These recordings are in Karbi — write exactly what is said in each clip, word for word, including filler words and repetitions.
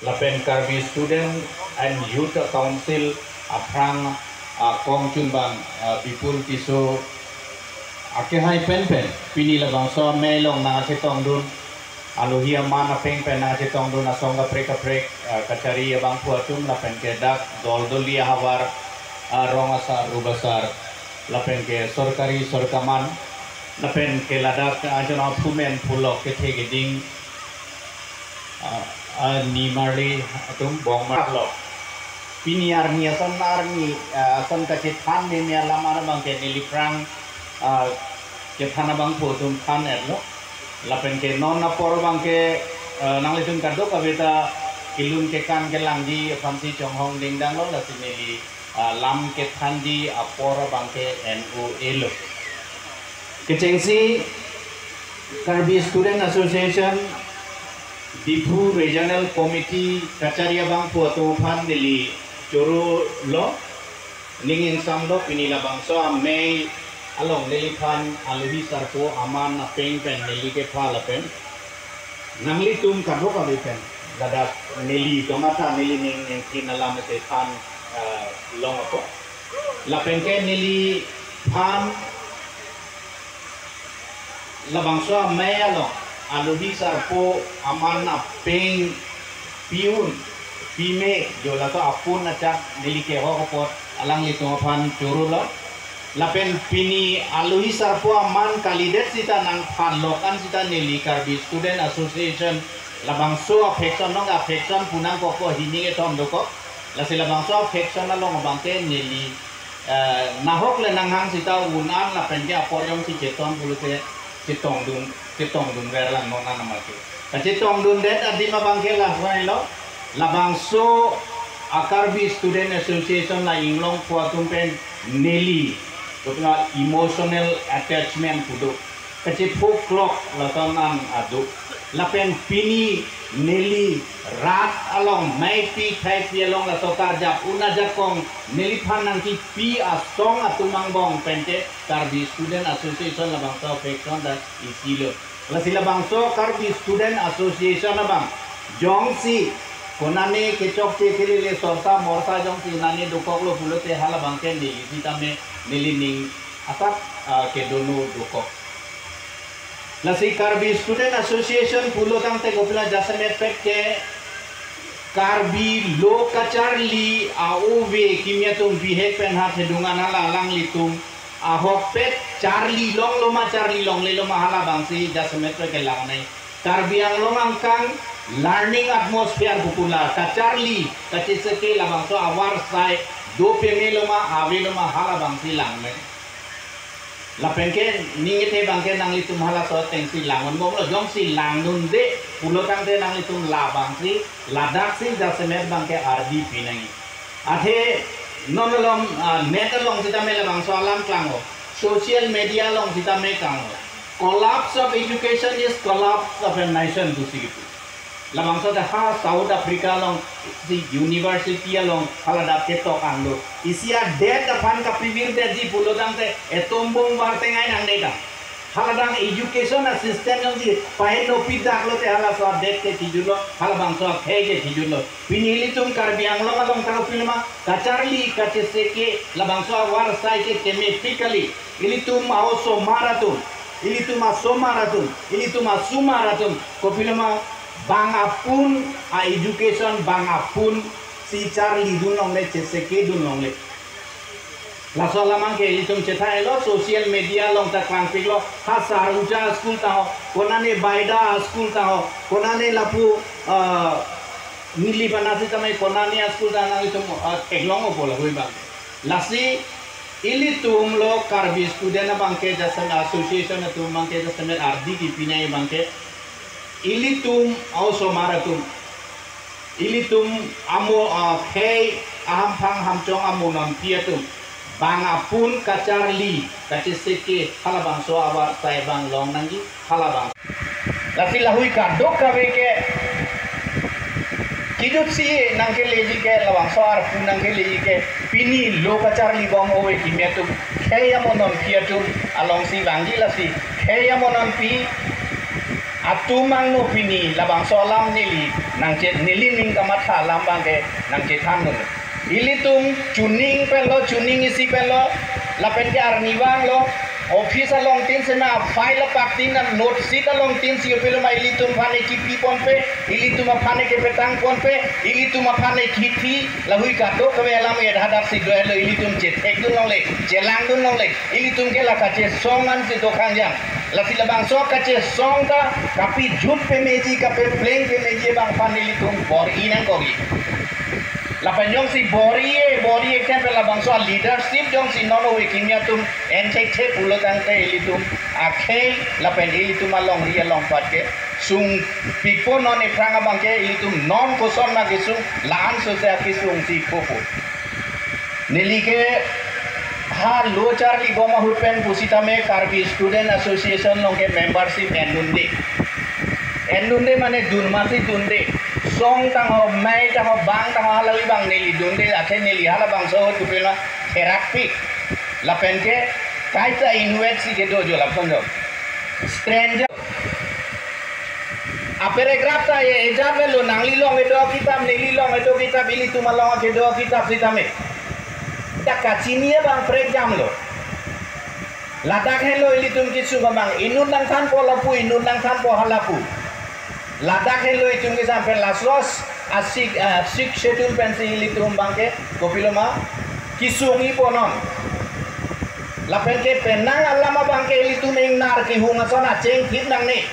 Lapen Karbi Student and Youth Council aphrang, ah, kongchunbang, ah, Bipul Tisso akehai penpen pini labangso amei along nangchetongdun, alohi aman apeng pen nangchetongdun asong kaprek kaprek, ah, kachari abangphu atum lapen ke dak doldoli ahavar, ah, rong asar, rup asar, lapen ke sorkari sorkaman, lapen ke ladak ajon aphumen pulok kethe keding, ah, ah, nimarli atum bongmar lo. Pini arni ason arni, ah, ason kachethan meme alam abang ke neliphrang, ah, kethan abangphu atum than-etlo. Lapen ke non apor abang ke, ah, nanglitum kadokave ta kelun kekan kelangji aphansi chonghong dingdang lo, lasi neli, ah, lam kethanji apor abang ke N O A lo. Kechengsi Karbi Student Association Diphu Regional Committee kachari abangphu atum aphan neli choro lo, ning ingsamlo, pini labangso amei along neliphan alohi sarpo aman apeng pen neli kepha lapen nanglitum kadokave pen ladak neli kamatha neli ning ningthin alam ete than, eh, long apot. Lapen ke neliphan labangso amei along alohi sarpo aman apeng pi-un pime jo laso apun achak neli kehok apot alanglitum aphan choro lo. Lapen pini alohi sarpo aman kalidet sita nangphan lokan sita neli Karbi Student Association labangso a-faction nong a-faction pu nangkokpo, hini kethom dokok. Lasi labangso a-faction along abang ke neli, eh, nahok le nanghang sita un-an lapen ke apor jongsi chetong pulote chetongdun, chetongdunver lang non an amat ke. Kachetongdundet adim abang ke lahai lo, labangso a-Karbi Student Association la inglongpo atum pen neli, kotna emotional attachment pu do, kachephoklok lason an ado. Lapen pini neli rat along meipi thaipi along laso karjap un ajakong neliphan nangkipi asong atum angbong pen ke Karbi Student Association labangso a-faction ta isi lo. Lasi labangso Karbi Student Association abang jongsi konane kechokche kelele sorsa morsa jongsi nane dokoklo pulote halabang ke neli sitame neli ning asap, ah, kedono dokok. Lasi Karbi Student Association pulo tangte kopilo jasemet pet ke Karbi lo kacharli a-ove kimi atum bihek pen ha thedung an hala alanglitum ahokpet charli longlo ma charli longlelo ma halabangsi jasemet pet ke langnei. Karbi Anglong angkang learning atmosphere pu pu la kacharli kacheseke labangso avarsai do pemelo ma avelo ma halabangsi langnei. Lapen ke ning ete abang ke nanglitum halaso atengsi lang-un bomlo, jongsi langdunde pulo tangte nanglitum labangsi ladaksi jasemet abang ke ardi pinangji. Athe non along, ah, net along sitame labangso alam klanglo, social media along sitame klanglo. Collapse of education is collapse of a nation pusi kipu. Labangso ta ha South Africa along si university along haladak ketok anglo. Isi adet aphan kapivirdetji pulo tangte atom bomb var tengai nangne ta. Haladang education a-system jongsi pahenopidaklote halaso adet ke chijutlo, halabangso akhei ke chijutlo. Pini ilitum Karbi Anglong along ta kopiloma kacharli kacheseke labangso avarsai ke keme pikali. Ilitum a-osomar atum, ilitum asomar atum, ilitum asomar atum kopiloma bang apun a-education bang apun si charlidun longle, chesekedun longle. Laso alam abang ke ilitum chethailo, social media along ta klangpiklo, ha Saruja school ta ho, konane Baida school ta ho, konane lapu, ah, Nilip anat sitame konane school ta nanglitum, ah, theklong opo lahui abang. Lasi ilitum lo Karbi student abang ke jasemet, association atum abang ke jasemet ardi kipinai abang ke ilitum a-osomar atum, ilitum amo, ah, khei ahamphang hamchong amo nonpi atum bang apun kacharli kacheseke halabangso avarsai abang long nangji halabang. Lasi lahui kadokave ke kijutsi nangkeleji ke labangso arpu nangkeleji ke pini lo kacharli bom ove kimi atum khei amo nonpi atum alongsi vangji. Lasi khei amo nonpi Atum angno pini labangso alam neli nangchet, neli ning kamatha alam abangke nangchethan dun. Ilitum chuning penlo, chuning isi penlo, lapen ke arnivang lo, office along tin sena file apak tin na note sheet along tin si opelo ma ilitum aphan ke kipi ponpe, ilitum aphan ke kepetang ponpe, ilitum aphan ke kithi, lahui kadokave alam edha dak si do lo, ilitum chethek dun longle, chelang dun longle, ilitum ke la kachesong an si do kangjang. Lasi labangso kachesong ta kapijut pemeji, kapepleng pemeji abang aphan ilitum bor-i nangkok. Lapen jongsi bor-i, bor-i akan pen labangso leadership jongsi non ove kimi atum enthekthek pulo tangte ilitum akhei lapen ilitum alongri alongpat ke sungpikpo, non ephrang abangke ilitum non koson ma kesung, la-an sose akesung si popo. Neli ke ha lo charlibom ahut pen pusitame Karbi Student Association along ke membership endunde. Endunde mane dun masi dunde. Song tangho, mei tangho, bang tangho, hala abang neli dunde, athe neli halabangso ahut tu pena therakpik. Lapen ke kaita inwet si kedo jo laphon jo. Stranger. Aparagraph ta e ejat avelo, nangli along kedo kitap, neli along kedo kitap, ilitum along kedo kitap sitame. Dak kachini abang prekjam lo. Ladak helo ilitum kesung abang, inut nangthanpo lapu, inut nangthanpo halapu. Ladak helo itum kesung pen lasos asik, ah, Sixth Schedule pensi ilitum abangke kopilo ma kesung-i ponon. Lapen ke penang alam abangke ilitum ingnar kehung ason achingthip nangne.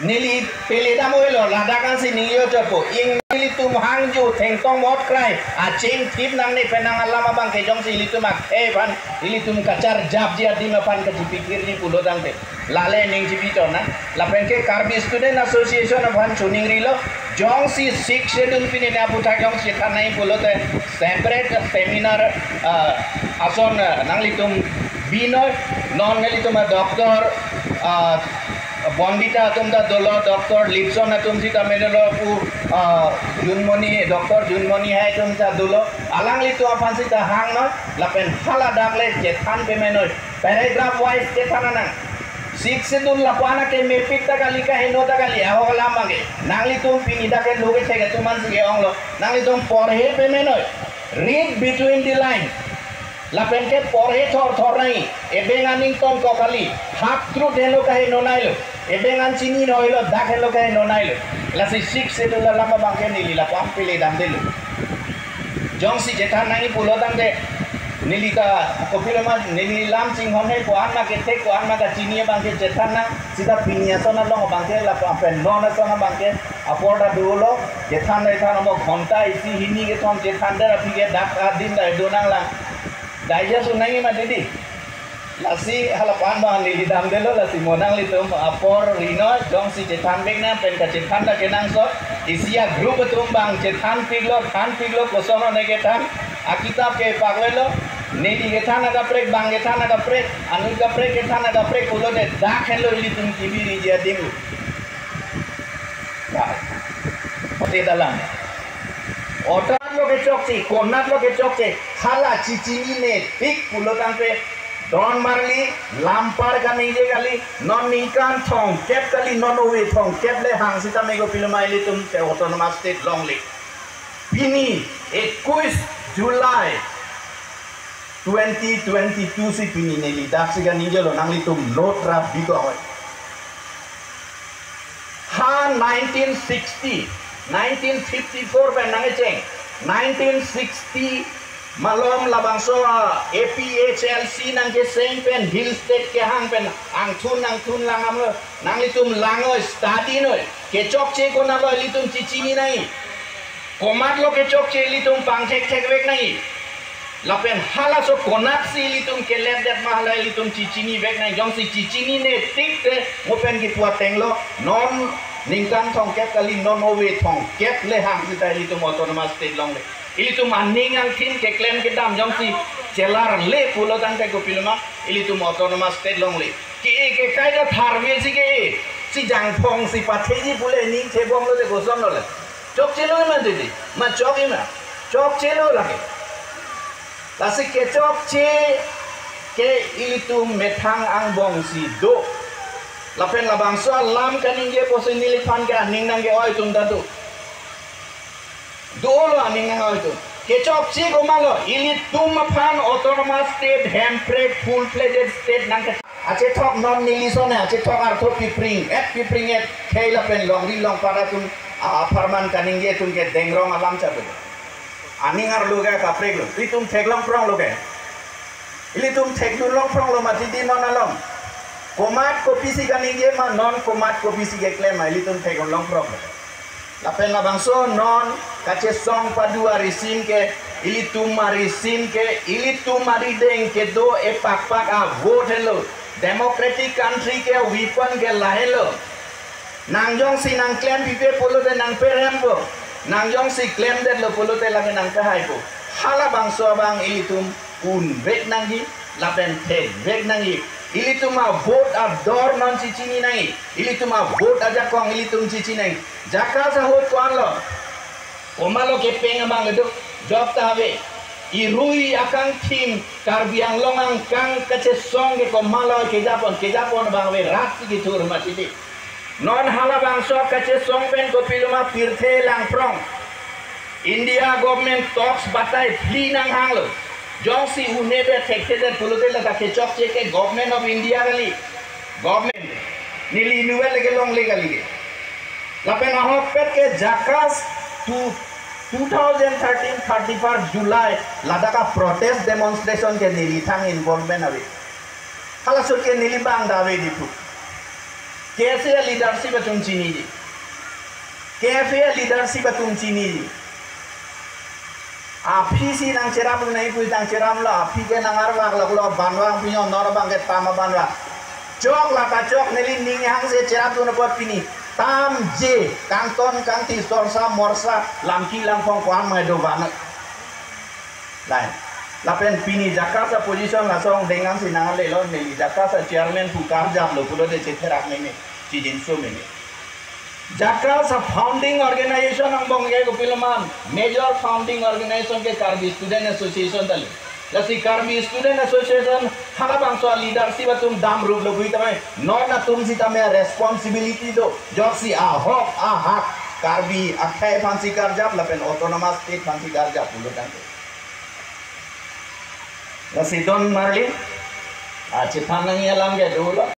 Neli pele dam oi lo, ladak ansi ningyo chopo. Ing ilitum hangjo thengtong mot krai achingthip nangne, penang alam abangke jongsi ilitum akhei aphan, ilitum kacharjapji adim aphan kachipikirji pulo tangte, lale ning chipi chona. Lapen ke Karbi Student Association aphan chuning rilo, jongsi Sixth Schedule pini ne aputhak jongsi than nai pulote separate seminar, ah, ason, ah, nanglitum binoi, non nelitum a Doctor, ah, Bondita atum ta dolo, Doctor Lipson atum sitame dolo, pu, ah, Junmoni, Doctor Junmoni hai atum ta dolo, alanglitum aphan sita hang noi, lapen hala dak le chethan pemenoi, paragraph wise chethan nang. Sixth Schedule lapu-an ke mepik ta kali, kaheno ta kali, ahok alam abangke. Nanglitum pini dak ke lo kethek atum ansi ke-ong lo, nanglitum porhe pemenoi. Read between the line. Lapen ke porhe thorthor nai, ebeng aning tonkok kali, half truth helo kaheno nai lo, ebeng an chini noi lo, dak helo kaheno nai lo. Lasi Sixth Schedule alam abangke neli lapu-an pele damde lo. Jongsi chethan nangji pulo tangte, neli ta kopilo ma, neli lam chinghon he, ko-an ma kethek, ko-an ma kachini abangke chethan nang, sita pini ason along abangke lapen non ason abangke apor ta dolo, chethan nai than amo ghonta isi hini kethom chethan der aphi ke dak adim ta do nanglang. Digest un nangji ma didi. Lasi halapu-an abang neli damde lo, lasi mo nanglitum apor ri noi, jongsi chethan vek nang pen kachethan ta kenangsot, isi a group atum abang chethanpiklo, thanpiklo, koson one kethan, akitap kepak avelo, neli kethan akaprek, bang kethan akaprek, anut kaprek kethan akaprek pulote dak helo ilitum kimi riji adim. Nah, pati dalam. Otak lo kechokche, konat lo kechokche, hala chichinine tik pulo tangte, don marli, lampar kaningje kali, non ningkan thomkep kali, non ove thomkep le hang sitame kopilo ma ilitum te autonomous state longle. Pini, ekuis July twenty twenty-two si pini neli dak si kaningje lo, nanglitum note rap biko hoi. Ha nineteen sixty, nineteen fifty-four pen nangkecheng, nineteen sixty malom labangso a APHLC nangkecheng pen Hill State kehang pen angthun angthun lang amo, nanglitum lang noi, study noi, kechokche konat lo ilitum chichini nangji. Komat lo kechokche ilitum pangthekthek vek nangji. Lapen halaso konat si ilitum kelet det ma hala ilitum chichini vek nangji. Jongsi chichinine tik te mo pen kipu ateng lo, non ningkan thomkep kali, non ove thomkep le hang sita ilitum autonomous state longle. Ilitum aning angthin keklem kedam jongsi chelarle pulo tangte kopilo ma ilitum autonomous state longle. Ke-e kekai ta tharve si ke-e, si jangphong si patheji pule ning chebom lote koson lo le. Chokche lo ma didi, ma chokji ma, chokche lo lake. Lasi kechokche ke ilitum methang angbong si do. Lapen labangso alam kaningje pusi neliphan ke aning nangke-oi atum ta do. Dolo aning nang-oi atum. Kechokche komatlo, ilitum aphan autonomous state, hemprek full-fledged state nangke. Achethok non neli ason, achethok artho pipring et, pipring et khei lapen longri longpat atum, a, apharman kaningje atum ke dengrong alam chabu. Aning arlo ke kapreklo. Ilitum theklong pronglo ke. Ilitum thekdun long pronglo mati di non along. Komat kopisi kaningje ma, non komat kopisi keklem ma, ilitum thekdun long pronglo. Lapen labangso non kachesong padu arisim ke, ilitum arisim ke, ilitum arideng kedo epakpak a-vote helo. Democratic country ke weapon ke lahelo. Nang jongsi nangklem pipe pulote nangperempo. Nang jongsi klemdetlo pulote lake nangkahaipo. Halabangso abang ilitum unvek nangji, lapen thekvek nangji. Ilitum a-vote ador non chichini nangji. Ilitum a-vote ajakong ilitum chichini nangji. Jakarta ahut ko-anlo. Komatlo kepeng abang kedo, jok ta ave. Irui akangthim, Karbi Anglong angkang kachesong ke komatlo kejapon, kejapon abang ave, rat si kethur mati di. Non halabangso kachesong pen kopiloma pirthe langprong. India government talks batai phli nanghanglo. Jongsi un'edet thekthedet pulote lata kechokche ke Government of India kali. Government. Neli inutvet lake longle kali ke. Lapen ahokpet ke JACAS two, two thousand thirteen thirty-first July ladak a-protest demonstration ke neli thang involvement ave. Halaso ke neli bang ta ave di pu. KSA leadership atum chiniji. KFA leadership atum chiniji. Aphi si nangcherap nai pu nangcheraplo, aphi ke nangarvak loklo, banvang pinyo nor abang ke tama banvak. Chok lata chok neli ning hangse cherapdun apot pini. Tamje, kangton kangthi sorsa morsa, lamki lamphong ko-an mai do banvak. Lai. Lapen pini JACAS a-position lason dengam si nanglelo neli JACAS a-chairman pu karjaplo pulote chetherak meme, chijinso meme. JACAS a-founding organization angbong ke kopiloma, major founding organization ke Karbi Student Association tali. Lasi Karbi Student Association halabangso a-leadership atum damruplo pu tame, non atum sitame responsibility do, joksi ahok ahak Karbi akhei aphansi karjap lapen autonomous state aphansi karjap pulo tangte. Lasi don marli, a, chephan nangji alam ke dolo.